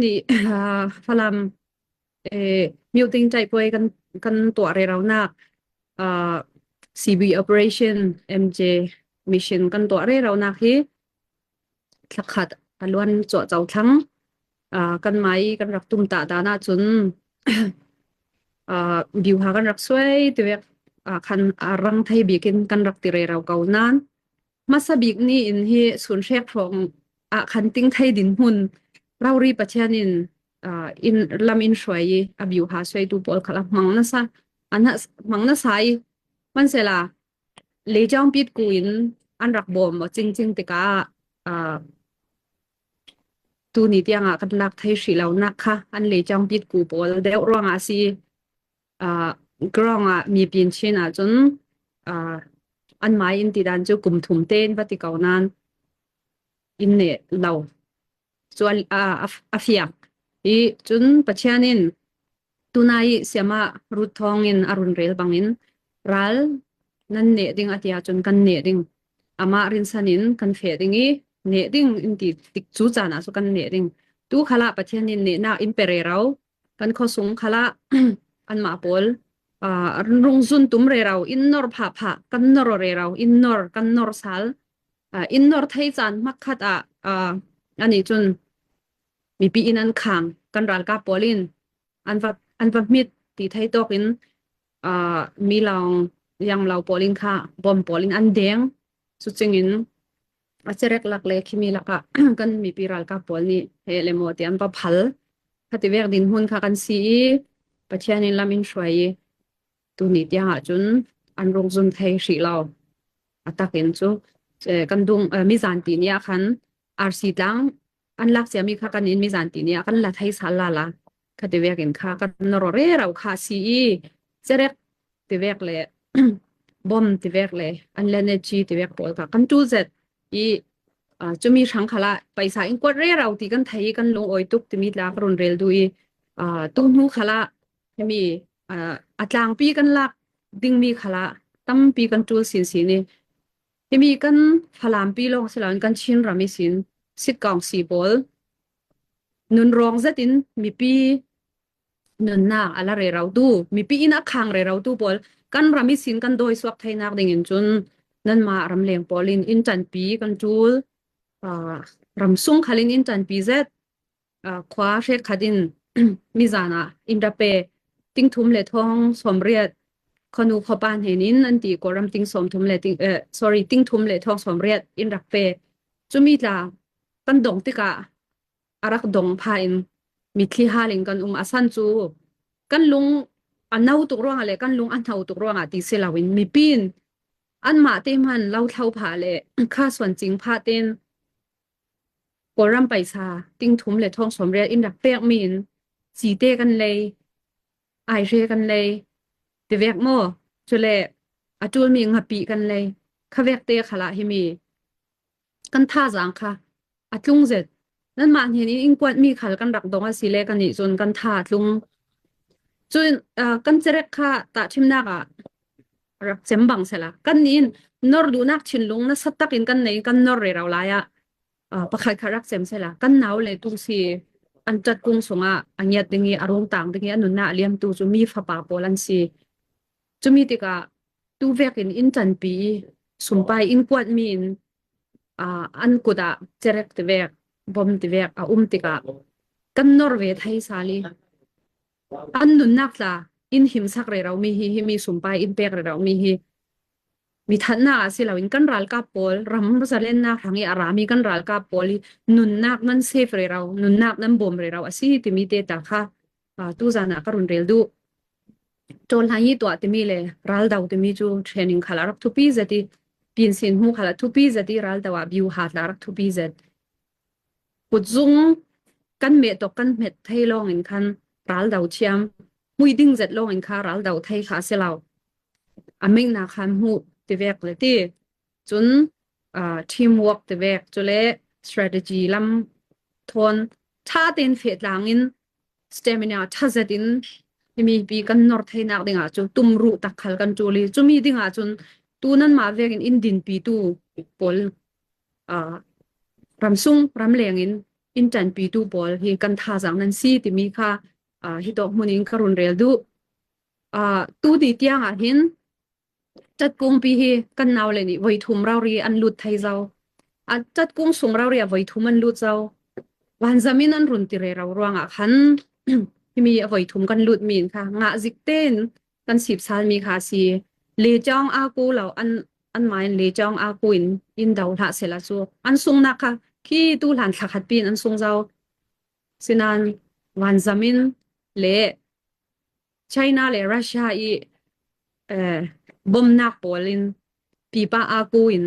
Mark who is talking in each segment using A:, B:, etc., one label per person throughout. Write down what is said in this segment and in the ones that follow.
A: Nih Falam Myoting ṭaihpuai kan kan tuah reraunak CB operation MJ mission kan tuah reraunak hi thlakhat a luan cuah co thlang. Kan mai kan rak tum ta dan ahcun biuha kan rak suai tivek khan a rang thei bik in kan rak ti rerau ko nain Hmasa bik ni in hi sunhrek hrawng ah khan tingthei dinhmun rori Pathian in in lam in hruai i a biuha suaitu pawl kha hmang nasa an hmang nasa i hmanhsehla leicawng pit ku in an rak bawm cingcing tikah tuni tiangah kan lak thei hrih lo nak kha an leicawng pit ku pawl deuh ruangah a si. Ground ah mi pin chin ahcun anmah in ti dan cu kum thum tein va ti ko nain inn nih lo cu a fiang. I cun Pathian in tunai i siamah rut thawng in a run rel bangin ral nan neh ding a ti ahcun kan neh ding. Amah rinsan in kan feh ding i neh ding in ti tik cu caan ah cu kan neh ding. Tu khala Pathian in nehnak in pe rero kan khuasung khala anmah pawl rungzun tum rero in nor pha pha kan nor rero in nor kan nor sal in nor thei caan makhat ah ani cun mipi in an khang kan ralkap pawl in an va an va hmit ti thei tawk in mi lawng yang lo pawl in kha bom pawl in an deng cu ching in A cerek lak le khimi lakah kan mipi ralkap pawl nih he le maw ti an va phal. Khati vek dinhmun kha kan si i Pathian in lam in hruai i tuni tiang ahcun an rung zum thei hrih lo. A tak in cu kan dung mizan ti ni ah khan RC tlang an lak ciami kha kan in mizan ti ni ah kan la thei sal la la. Khati vek in kha kan ro re ro kha si i cerek ti vek le bom ti vek le an le ne chi ti vek pawl kha kan tu zet i chumi hrang khala paisa in kuat re rau ti kan thei kan lung oi tuk timi tla ka run rel du i tu hnu khala hemi a tlangpi kan lak dingmi khala tampi kan tul sin sin i himi kan falampi lawng siloin kan Chin ram i sin sitkaung si pawl nunrawng zetin mipi nunnak a la rerautu mipi in a khang rerautu pawl kan ram i sin kan dawi suak theinak ding in cun nanmah ramleng pawl in in ṭanpi kan ṭul ramsung khal in in ṭanpi zet khua hrek khat in mizan ah in ra pe ting thum le thong 80 khonu khopa hnen in an ti kawlram ting 30 le ting sorry ting thum le thong 80 in rak pe cumi tla kan dong tikah a rak dong pha in mitthli hal in kan um. A san cu kan lung a no tuk ruangah le kan lung a hno tuk ruangah ti si loin mipin anmah te hman lothlo phah le kha suan cing phah ten Kawlram paisa ting thum le thong 80 in rak pek mi in cite kan lei aihre kan lei tivek maw cule a ṭulmi ngapih kan lei khavek te khala hi mi kan thazaang kha a tlung zet. Nanmah hnen in in kuatmi khal kan rak dong a si le kannih cun kan tha a tlung. Cun kan cerek kha tahṭhimnak ah rak cem bang sela. Kan nih in nor duhnak thinlung na sat in kan nei kan nor rero lai ah pakhat kha rak cem sela. Kan nau le tu si an ṭat kung sungah a ngiat ding i a rung tang ding i a nunnak a liamtu cu mi fapa pawl an si. Cumi tikah tuvek in inn ṭanpi i sumpai inn kuatmi in an kut ah cerek tivek, bom tivek a um tikah kan nor ve thai sal i an nunnak tla inn himsak reromi hi hi mi sumpai inn pek reromi hi mi thatnak ah si loin kan ralkap pawl ram zalennak hrang i a rami kan ralkap pawl i nunnak nan save rero nunnak nan bawm rero a si timi te ta kha tuzan ah ka run rel duh. Ṭawlhlan i tuah timi le raldo timi cu training khal a rak thupi zet i pinsin hmu khal a thupi zet i raldo ah biu hat la rak thupi zet. Kutzung kan meh tok kan hmet thei lawng in khan raldo thiam mui ding zet lawng in kha raldo thei kha si lo. A ming na khan hmu ti vek le ti. Cun teamwork ti vek cule strategy lam thawn ṭha tein fehtlang in stamina ṭha zet in himi pi kan nor theinak dingah cu tumruh tak khal kan ṭul i cumi dingah cun tu nanmah vekin in dinpi tu pawl ramsung ramleng in. In ṭanpitu pawl hi kan thazaang nan si timi kha hi tawk hmun in ka run rel duh. Tu ni tiang ah hin Catkungpi hi kan naule nih voithum rori an lut thai zau. A catkung sung rori ah voithum an lut zau. Vanzam in an run ti rero ruangah khan himi a voithum kan lut mi kha ngah zik tein kan sipsal mi kha si. Le chong a ku lo an an main le chong a ku in in do hlah sela cu an sungnak kha khi tu hlan thlakhat pin an sung zau. Sinan vanzam in le China le Russia i bawmnak pawl in pipa aa in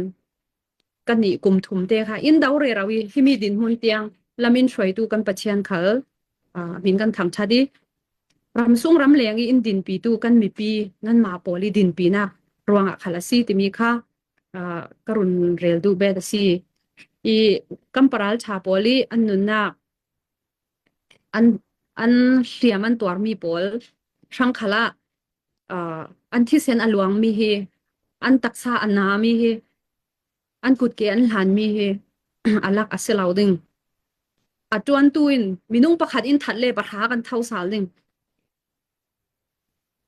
A: kannih kum thum te kha in do rero i himi dinhmun tiang lamin hruaitu kan Pathian khal min kan thangṭhat i ramsung ramleng i in dinpitu kan mipi nanmah pawl i dinpinak ruangah khal a si timi kha ka run rel duh bet a si. I kan paral ṭha pawl i an nunnak an an hliam an tuarmi pawl hrangkhal ah uh, an thisen a luangmi hi an taksa a nami hi an kutke an hlanmi hi alak a si lo ding a tuantu in minung pakhat in that le pahra kan tho sal ding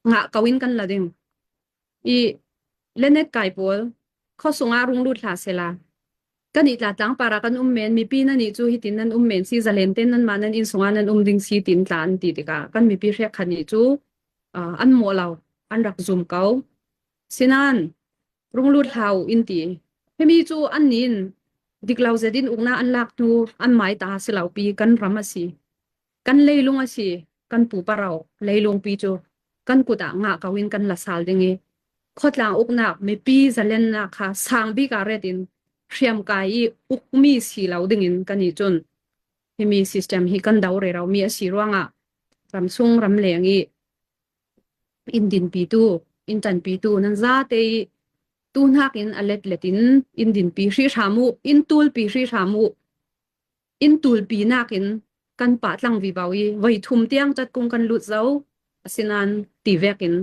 A: ngah ko in kan la ding I lenet kai pawl khuasung ah rung lut hlah sehla kan i tla tlangpar ah kan um men mipi nan nih cu hitin nan um men si zalen ten nan mah nan inn sungah nan um ding si tin tla an ti tikah kan mipi hrek khat nih cu uh, an mawh lo an rak zum ko sinan runglut hlau in ti himi cu an nin diklo zedin ukna an lak hnu an mai ta si lo pi kan ram a si Kan leilung a si. Kan pupa ro leilungpi cu kan kut ah ngah ko in kan la sal ding i khuatlang uknak mipi zalennak kha sang bik ah ret in hriamkai i ukmi si lo ding in kan i cun himi system hi kan do rero mi a si ruangah ramchung ramleng i in dinpitu in ṭanpitu nan zate i tu hnak in a let let in in dinpi hrihhram u in tulpi hrihhram u Inn tulpi nakin kan pah tlang vivo i voi thum tiang catkung kan lut zo. Asinain tivek in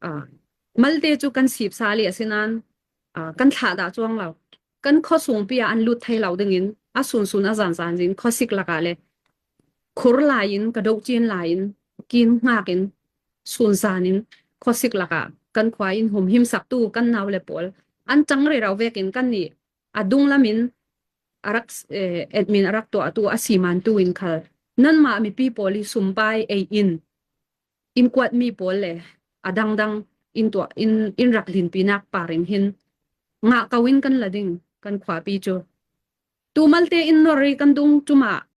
A: uh, malte cu kan sip sali asinain uh, kan thlah dah cuang lo. Kan khuasungpi ah an lut thai lo dingin a sun sun a zan zan in khuasik lakah le khur lai in ka doh cin lai in kin hngak in sun zan in khuasik lakah kan khua in humhim saktu kan nau le pawl an cang re rau vek in kan nih a dunglam in a rak admin a rak tuahtu a si man tu in khal nanmah mipi pawl hi sumpai ei in in kuatmi pawl le a dangdang in tuah in in rak linpinak parin hin ngah ko in kan la ding kan khuapi cu tumalte in nori kan dung cuma.